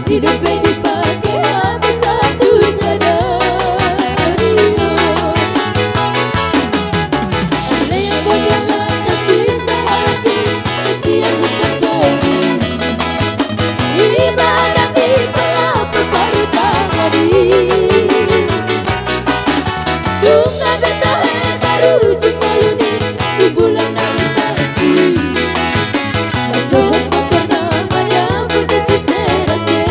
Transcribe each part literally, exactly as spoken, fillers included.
Di dope dipake hamu sahat tu sadari on. Alai anggo jala nasisa halak i, na sian huta Toba, ibadah di pala parutangan i. Dung gabe tahe baru jumpa i di bulan na uli i. Dohot motor na manyambut di Serase.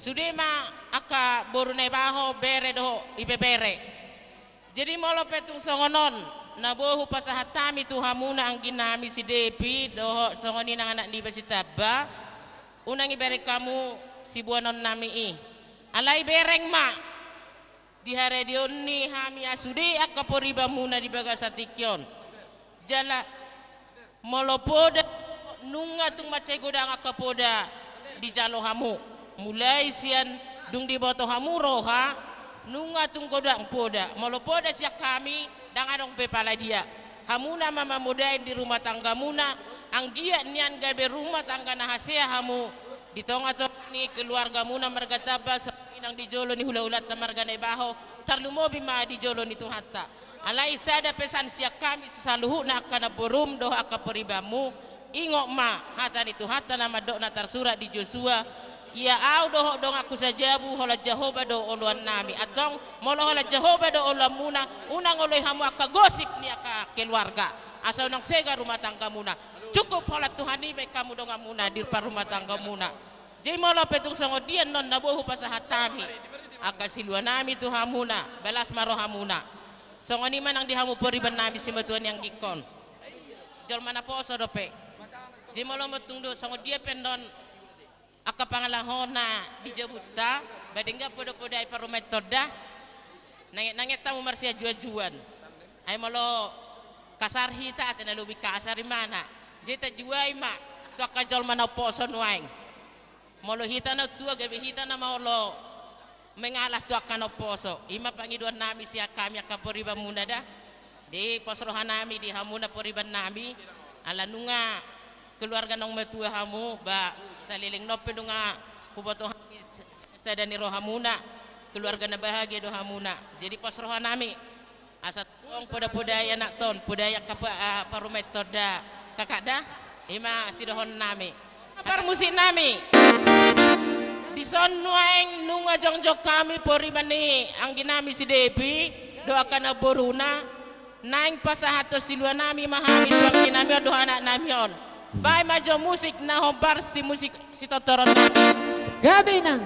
Sude ma angka boru Naibaho, bere dohot ibebere. Jadi molo pe tung songon on, na boi hupasahat hami tu hamuna angginami si Depi, dohot songon i nang anak niba si Tamba, unang ibereng hamu siboanonnami i. Alai bereng ma, di haradeon ni hami sude angka poribanmuna di bagasan tingki on. Jala molo poda, nunga tung mansai godang angka poda dijalo hamu. Mulai sian dung diboto hamu roha, nunga tung godang poda. Molo poda sian hami, ndang adong pe pala dia. Hamuna ma mamodain di rumah tanggamuna, anggiat nian gabe rumah tangga na hasea hamu di tongatonga ni keluargamuna marga Tamba, songon i nang di jolo ni hulahulanta marga Naibaho, tarlumobi ma di jolo ni Tuhanta. Alai sada pesan sian hami tu saluhutna angka namborum dohot angka poribanmu, ingot ma hata ni Tuhanta na mandok na tarsurat di Josua, ia ahu dohot donganku sajabu, holan Jahowa do oloannami. Antong, molo holan Jahowa do oloanmuna, unang oloi hamu angka gosip ni angka keluarga, asa unang sega rumah tanggamuna. Cukup holan Tuhan i baen hamu donganmuna di parrumah tanggamuna. Jadi molo pe tung songon dia annon na boi hupasahat hami angka siluanami tu hamuna, balas ma rohamuna. Songon i ma nang di hamu poribannami simatua ni anggingkon. Jolma na poso dope. Jadi molo pe tung do songon dia pe annon angka pangalahona di jabunta, ba denggan podapodai parumaentonda. Nanget-nanget hamu marsiajuajuan. Ai molo kasar hita, ate na lobi kasar imana. Jadi tajuai ma tu angka jolma na umposo nuaeng. Molo hita na tua, gabe hita nama olo mengalah tu angka na umposo. I ma pangidoannami sian hami angka poribanmuna da. Di pos rohanami di hamuna poribannami. Ala nunga keluarga naung matua hamu, ba saleleng on pe nunga huboto hami s-, s-, sada ni rohamuna. Keluarga na bahagia do hamuna. Jadi pos rohanami. Asa tong podapodai anakton, podai angka pa-, ah, parumaenton da, kakak da, i ma sidohononnami. Parmusiknami. Dison nuaeng nunga jongjong hami poriban ni angginami si Depi, dohot angka namboruna, naeng pasahathon siluanami ma hami tu angginami on dohot anaknami on. Baen ma jo musik na hombar simusik sitortoronnami. Gabe nang.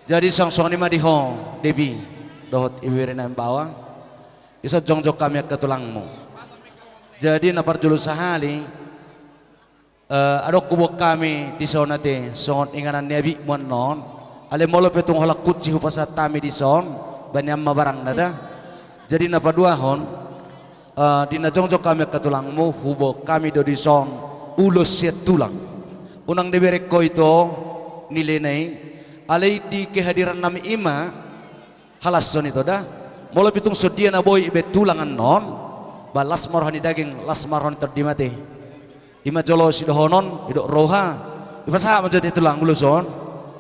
Jadi songon i ma di ho Depi dohot ibebere na imbawa. Dison jongjong hami angka tulangmu. Jadi na parjolo sahali, eh, adong huboan hami dison ate songon inganan ni abitmu annon. Alai molo pe tung holan kunci hupasahat hami dison, banian ma barangna da. Jadi na paduahon, eh, di na jongjong hami angka tulangmu, huboan hami do dison ulos sian tulang. Unang dibereng ho ito nilena i, alai di kehadirannami i ma halashon ito da. Molo pe tung songon dia na boi ibaen tulang annon, ba las ma roha ni daging, las ma roha ni tondi mate. I ma jolo sidohonon, didok roha. Ipasahat ma jo ate tulang ulos on.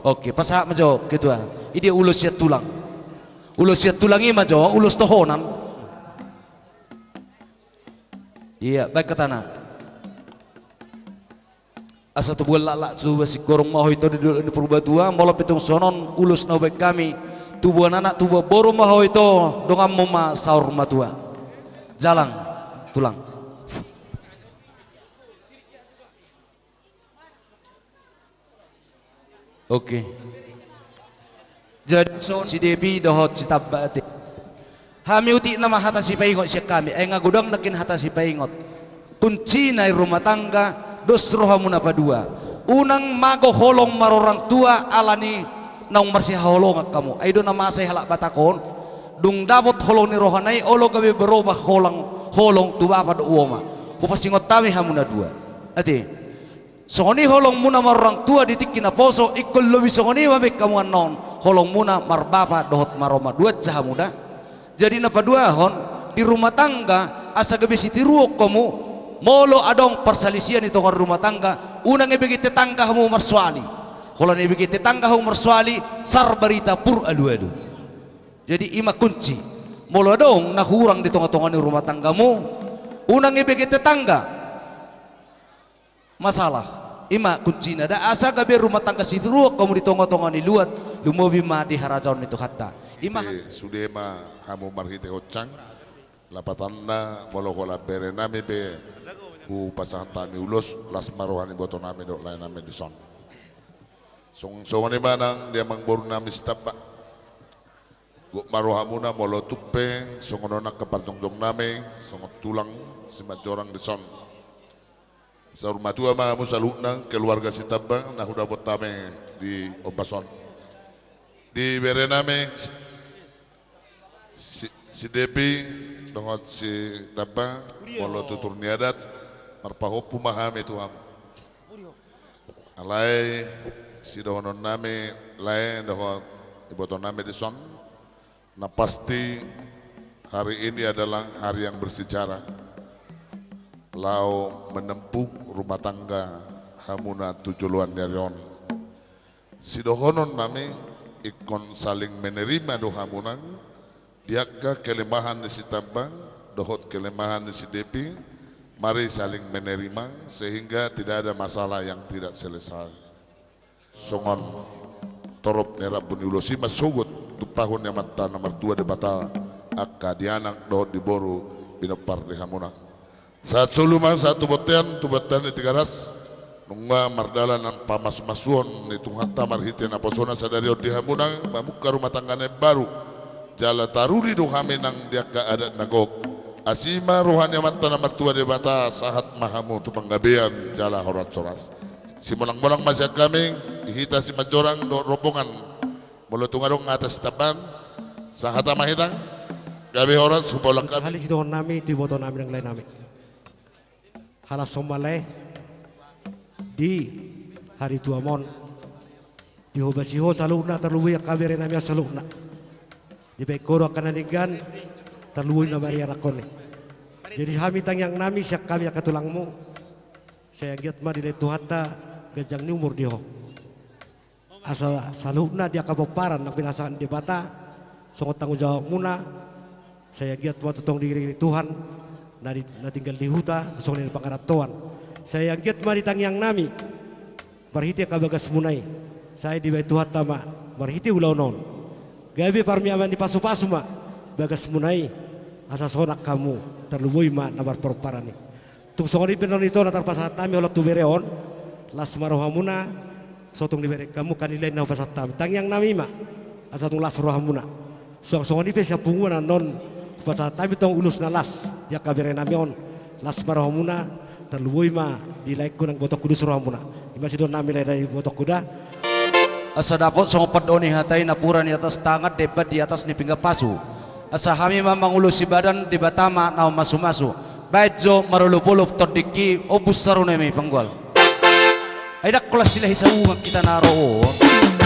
Oke, pasahat ma jo ketua. I dia ulos sian tulang. Ulos sian tulang i ma jo ulos tohonan. Ia, baen hatana. Asa tubuan laklak tubuan singkoru ma ho ito di dolok ni Purbatua, molo pe tung songon on ulos na hubaen hami, tubuan anak tubuan boru ma ho ito, donganmu ma saur matua. Jalang, tulang. Oke. Jadi songon i si Depi dohot si Tamba ate. Hami utik nama hata sipaingot sian hami, ai nga godang nangkin hata sipaingot. Kuncina i rumah tangga, dos rohamuna padua. Unang mago holong marorangtua ala ni naung marsihaholongan hamu. Ai do na masa i halak Batak on. Dung dapot holong ni rohana i olo gabe berobah holong, holong tu bapa dohot uoma. Hupasingot hami hamuna dua. Ate. Songon i holongmuna marorangtua di tingki naposo, ingkon lobi songon i ma baen hamu annon holongmuna marbapa dohot maroma, dua ja hamu da. Jadi na paduahon, di rumah tangga asa gabe sitiruon hamu, molo adong parsalisian di tonga rumah tangga, unang ibege tetangga hamu marsoali. Holan ibege tetangga hamu marsoali, sar barita pur alualu. Jadi i ma kunci. Molo adong na hurang di tongatonga ni rumah tanggamu, unang ibege tetangga masalah. I ma kuncina da, asa gabe rumah tangga sitiruon hamu di tongatonga ni luat, lumobi ma di harajaon ni Tuhanta. I ma. Ate, sude ma hamu marhite honcang. Lapatanna molo holan berenami pe hupasahat hami ulos, las ma roha ni ibotonami dohot laenami dison. Song-, songon i ma nang di amangborunami si Tamba. Gok ma rohamuna molo tung pe songon on angka parjongjongnami, songon tulang Simanjorang dison. Saur matua ma hamu saluhutna keluarga si Tamba na hudapot hami di ombas on. Di berenami si, si Depi dohot si Tamba, molo tutur ni adat, marpahompu ma hami tu hamu. Alai sidohononnami lae dohot ibotonami dison, na pasti hari ini adalah hari yang bersejarah. Laho menempuh rumah tangga hamuna tu joloan ni ari on. Sidohononnami ingkon saling menerima do hamu nang, di angka kelemahan ni si Tamba dohot kelemahan ni si Depi, mari saling menerima sehingga tidak ada masalah yang tidak selesai. Songon torop ni rambu ni ulos i ma sogot tumpahon ni Amanta na martua Debata angka di anak dohot di boru pinompar ni hamuna. Sahat solu ma sahat tu bontean, tu bontean ni Tigaras. Nunga mardalan na pamasumasuon ni Tuhanta marhite naposona sadari on di hamuna, mamungka rumah tangga na imbaru. Jala taruli do hami nang di angka adat na gok. Asi ma roha ni Amanta na martua Debata, sahat ma hamu tu panggabean jala horas-horas. Simonang-monang ma sian hami, di hita Simanjorang dohot rombongan. Molo tung adong hata sitambahan, sahata ma hita. Gabe horas, hupaulak hami. Sahali sidohononnami tu ibotonami nang laenami. Halashon ma lae, di hari tuam on, dihobasi ho saluhutna, tarlumobi angka berenami on saluhutna. Dibaen ho do angka na denggan, tarlumobi na marianakhon i. Jadi hami tangiangnami sian hami angka tulangmu, sai anggiat ma dilehon Tuhanta ganjang ni umur di ho. Asa saluhutna di angka pomparan na pinasahat ni Debata, songon tanggung jawabmuna, sai anggiat ma tongtong diiringi Tuhan, na di, na tinggal di huta, songon i di pangarantoan. Sai anggiat ma di tangiangnami, marhite angka bagasmuna i, sai dibaen Tuhanta ma, marhite ulaon on. Gabe parmiaman ni pasupasu ma, bagasmuna i, asa sonang hamu, tarlumobi ma na marpomparan i. Tung songon i pe annon ito na tarpasahat hami holan tu bere on, las ma rohamuna, So tung dibereng hamu kan, i lae na hupasahat hami. Tangiang nami ma asa tung las rohamuna. Suang songon i pe sian punguan annon, hupasahat hami tong ulos na las di angka bere nami on. Las ma rohamuna, tarlumobi ma di laengku nang ibotongku dos rohamuna. I ma sidohonon nami lae na ibotongku da. Asa dapot songon pandohan ni hata i, napuran di atas tangan, demban di atas ni pinggan pasu. Asa hami ma mangulosi badan, Debata ma na mamasumasu. Baen jo marolopolop tondingki, ombus saru nami panggual. Ai ndang holan silahi sabungan hita na ro on.